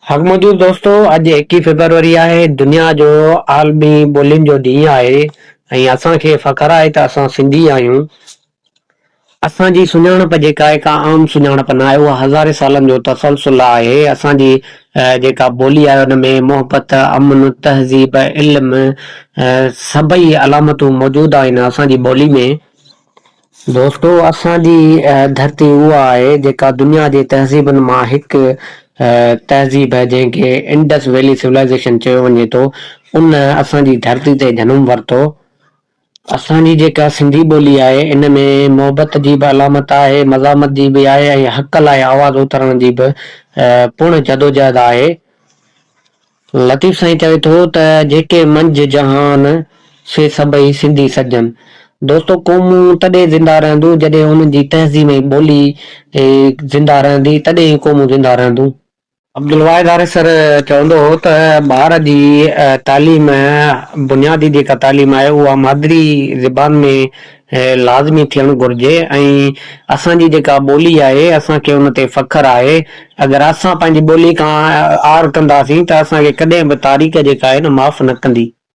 حق موجود دوستو اڄ ايڪيهه فيبروري آهي دنيا جو عالمي ٻولين جو ڏينهن آهي ۽ اسان کي فخر آهي ته اسان سنڌي آهيون اسان جي سڃاڻپ جيڪا آهي ڪا عام سڃاڻپ نه آهي اها هزارين سالن جو تسلسل آهي اسان جي جيڪا ٻولي آهي ان ۾ محبت امن تهذيب علم سڀئي علامتون موجود آهن اسان جي ٻولي ۾ دوستو اسان جي ڌرتي اها آهي جيڪا دنيا جي تهذيبن مان هڪ تهذيب جنهن کي انڊس ويلي سولائيزيشن چيو وڃي ٿو ان اسان جي ڌرتي تي جنم ورتو. اسان جي جيڪا سنڌي ٻولي آهي ان ۾ محبت جي به علامت آهي مزاحمت جي به آهي ۽ حق لاء آواز اٿارڻ جي به پڻ جدوجهد آهي. لطيف سائين چوي ٿو ته جيڪي منجهه جهان، سي سڀئي سنڌي سڄن. دوستو قومون تڏهن زنده رهندون جڏهن انهن جي تهذيب ۽ ٻولي زنده رهندي تڏهن ئي قومون زنده رهندون. عبدالواحد آريسر چوندو هو ته ٻار جي تعليم بنيادي جيڪا تعليم آهي اها مادري زبان ۾ لازمي ٿيڻ گهرجي ۽ اسان جي جيڪا ٻولي آهي اسان کي ان تي فخر آهي اگر اسان پنهنجي ٻولي کان عار ڪنداسين ته اسان کي ڪڏهن به تاريخ جيڪا آهي نه معاف نه ڪندي.